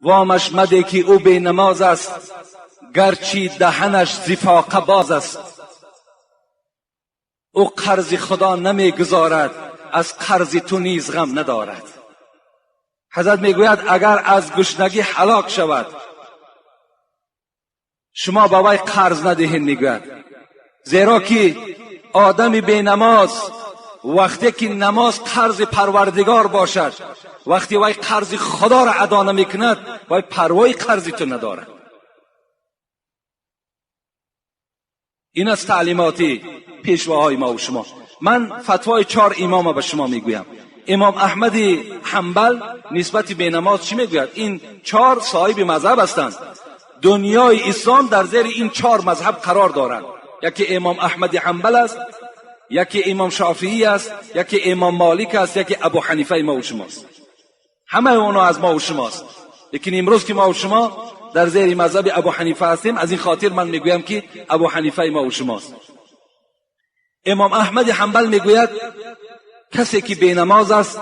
وامش مده که او بی نماز است، گرچه دهنش زفاقه باز است. او قرض خدا نمیگذارد، از قرض تو نیز غم ندارد. حضرت میگوید اگر از گشنگی هلاک شود شما به وی قرض ندهید، میگوید، زیرا که آدم بی نماز وقتی که نماز قرض پروردگار باشد، وقتی وی قرض خدا را ادا نمیکند، وی پروای قرض تو ندارد. این از تعلیمات پیشواهای ما و شما. من فتوای 4 امام به شما میگویم. امام احمد حنبل نسبت به نماز چی میگوید؟ این 4 صاحب مذهب هستند. دنیای اسلام در زیر این 4 مذهب قرار دارند. یکی امام احمد حنبل است، یکی امام شافعی است، یکی امام مالک است، یکی ابو حنیفه ما و شماست. همه اونا از ما و شماست. لیکن امروز که ما و شما در زیر مذهب ابو حنیفه هستیم، از این خاطر من میگویم که ابو حنیفه ما و شماست. امام احمد حنبل میگوید کسی که بینماز است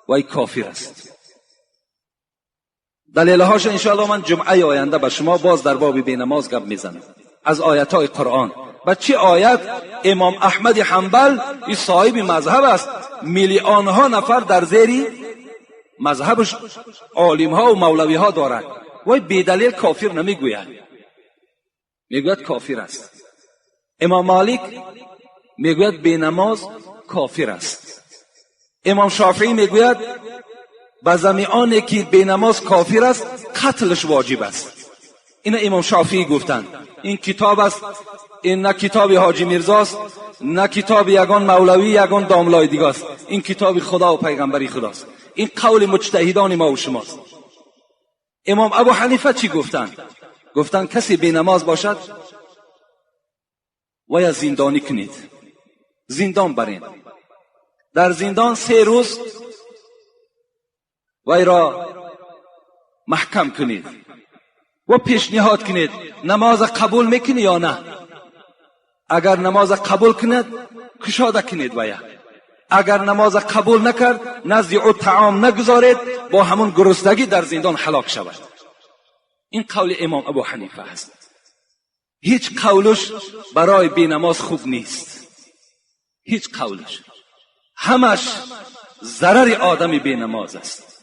وی کافر است. دلیلهاش انشاءالله من جمعه آینده به شما باز در باب بینماز گپ میزنم از آیت های قرآن. و چه آیت؟ امام احمد حنبل این صاحب مذهب است، میلیون ها نفر در زیر مذهبش عالم ها و مولوی ها دارد. وی بیدلیل کافر نمیگوید، میگوید کافر است. امام مالک میگوید بینماز کافر است. امام شافعی میگوید به زمیانه که بینماز کافر است قتلش واجب است. این امام شافعی گفتند. این کتاب است، این نه کتاب حاجی میرزاست، نه کتاب یگان مولوی، یگان داملای دیگه است. این کتاب خدا و پیغمبری خداست. این قول مجتهدان ما و شماست. امام ابو حنیفه چی گفتند؟ گفتند کسی بینماز باشد ویا زندانی کنید، زندان برین، در زندان 3 روز وی را محکم کنید و پیشنهاد کنید نماز قبول میکنی یا نه. اگر نماز قبول کند کشاده کنید ویا، اگر نماز قبول نکرد نزد او طعام نگذارید، با همون گرسنگی در زندان هلاک شود. این قول امام ابو حنیفه است. هیچ قولش برای بینماز خوب نیست، هیچ قولش، همش ضرر آدم بینماز است.